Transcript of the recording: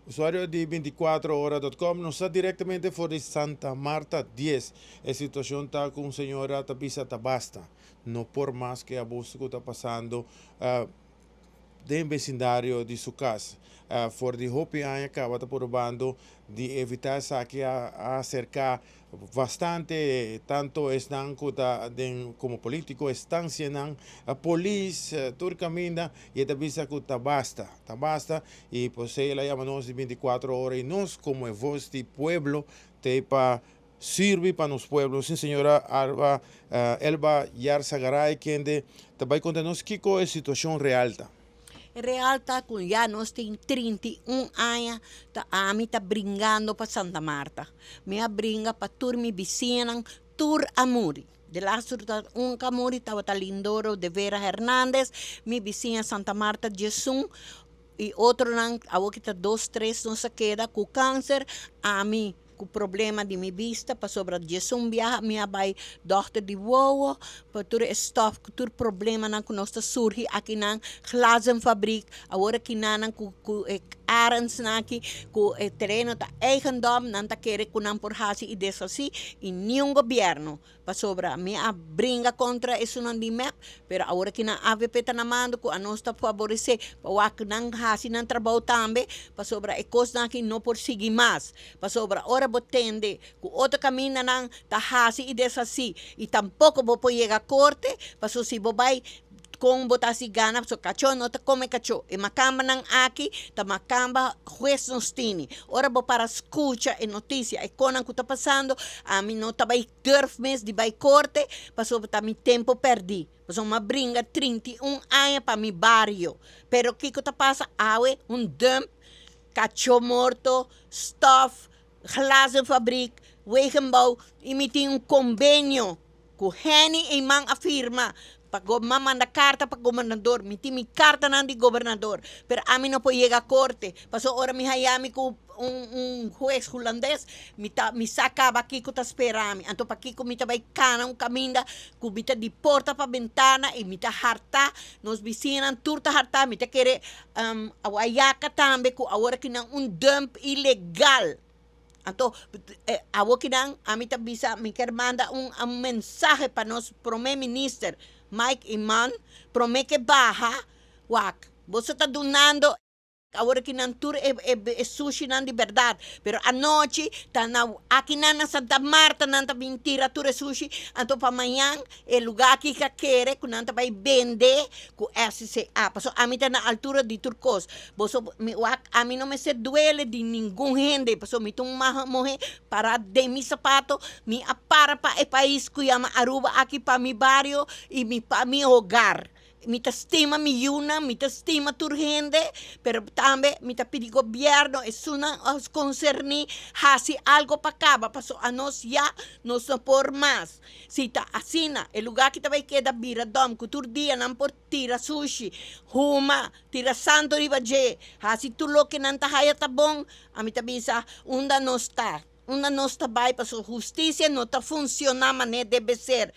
Usuario di 24ora.com, nos ta directamente for di Santa Marta 10. E situacion ta cu señora ta bisa ta basta. No por mas cu abuso cu ta pasando den vecindario di su cas. For di hopi aña caba ta probando di evita esaki, a acerca bastante, tanto esnan cu ta den como politico, instancianan, polis, tur caminda, y ta bisa cu ta basta, ta basta, y pues el a yama nos di 24 ora y nos como e voz di pueblo te pa sirbi pa nos pueblo. Si, señora Arba, Elba Yarzagaray, kende tambe conta nos kico e situacion real ta. Real ta cu ya nos tin 31 aña, ta ami ta bringando pa Santa Marta. Mi a bringa pa tur mi bisiñanan, tur a muri. De laatste un cu a muri tabata Lindoro de Vera Hernandez, mi bisiña Santa Marta 11 y otronan, awor ta dos, tres nos a keda cu cancer, ami cu problema di mi vista, pasobra 11 biaha mi a bay dokter di wowo, pa tur stof, tur problemanan cu nos ta surgi aki na glazenfabriek, awor aki nan cu Arends aki, cu e tereno ta eigendom, nan ta kere cu nan por hasi y deshaci, y ningun gobierno, pasobra mi a bringa contra esunnan di MEP, pero awor aki nan AVP ta na mando cu nos ta favorece, pa wak nan hasi nan trabou tambe, pasobra e cosnan aki no por sigui mas, pasobra ora bo tende cu otro camindanan ta hasi y deshaci, y tampoco bo por yega corte, paso si bo bay con bo ta si gana, so cacho no ta come cacho. E macambanan aki, ta macamba juez nos tini. Ora bo para scucha e noticia, e conan cu ta pasando, ami no ta bay durf mes di bay corte, paso ta mi tempo perdi. Paso m'a bringa 31 aña pa mi bario. Pero kico ta pasa? Awe, un dump, cacho morto, stof, glazenfabriek, wegenbouw, y mi tin un convenio cu Henny Eman a firma pa m'a manda carta pa gobernador, mi tin mi cartanan di gobernador, pero ami no por yega corte, paso ora mi haya mi cu un hues hulandes, mi ta mi sa caba kico ta spera mi, anto pakico mi ta bay cana un caminda cu mi ta di porta pa bentana y mi ta harta, nos bisiñanan tur ta harta, mi ta kere Wayaca tambe cu awor aki nan un dump ilegal. Anto, awor aki nan, ami ta bisa, mi kier manda un mensahe pa nos prome minister, Mike Eman, prome cu baha, wak, bo ta dunando awor aki nan tur e sushinan di berdad, pero anochi ta na aki nan na Santa Marta nan ta bin tira tur e sushi, anto pa mañan e lugar aki ka kere cu nan ta bay bende cu SCA, paso ami ta na altura di tur cos. Boso mi wak, ami no mester duele di ningun hende, paso mi ta un muhe para den mi sapato, mi a para pa e pais cu yama Aruba aki, pa mi bario y mi pa mi hogar. Mi ta stima mi yiunan, mi ta stima tur hende, pero tambe mi ta pidi gobierno, esunnan concerni, hasi algo pa caba, paso anos ya nos no por mas. Si ta asina, e lugar aki ta bay keda bira dump, cu tur dia nan por tira sushi, huma, tira santo riba dje, hasi tur loke nan ta haya ta bon, ami ta bisa, unda nos ta? Unda nos ta bay? Paso husticia no ta funciona manera debe ser.